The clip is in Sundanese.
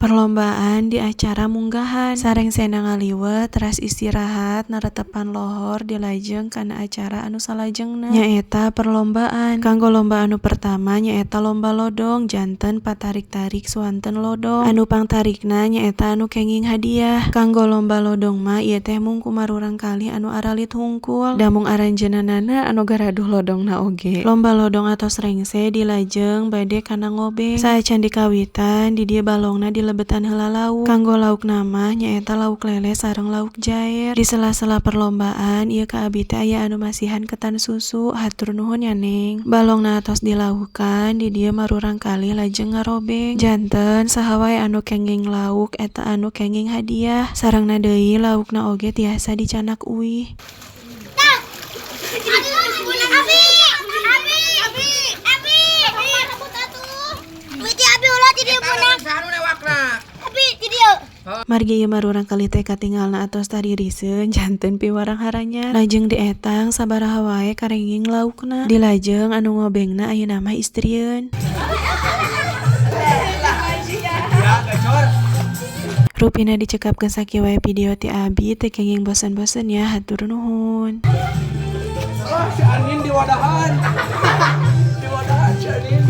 Perlombaan di acara munggahan. Sarengsena ngaliwet, teras istirahat naretepan lohor, dilajeng kana acara anu salajengna, nyaeta perlombaan. Kanggo lomba anu pertama nyaeta lomba lodong, janten patarik-tarik suanten lodong anu pangtarikna nyaeta anu kenging hadiah. Kanggo lomba lodong mah ieu teh mung ku marurangkalih anu aralit hungkul, da mung aranjeunna anu garaduh lodongna oge. Lomba lodong atos rengse, dilajeng bade kana ngobeng. Saacan dikawitan, di dieu balongna dilebetan heula lauk. Kanggo laukna mah nyaeta lauk lele sareng lauk jair. Di sela-sela perlombaan ieu ka abi teh aya anu masihan ketan susu, hatur nuhun ya, Neng. Balongna atos dilaukan, di dieu marurangkalih lajeng ngarobeng, janten saha wae anu kenging lauk eta anu kenging hadiah. Sarengna deui laukna oge tiasa dicandak uih. Abi, abi, abi, abi, abi, abi, ulah di dieu menang. Saha nu newakna? Abi di dieu. Margi ieu marurangkalih teh katinggalna atos taririseun, janten piwarang haranyat. Lajeng dietang sabaraha wae karenging laukna. Dilajeng anu ngobengna ayeuna mah istrieun. Ya, gacor. Rupina dicekapkeun sakieu wae video ti abi, teu kenging bosen-bosen ya, hatur nuhun. Oh, si Anin di wadahan. Di wadahan si Anin.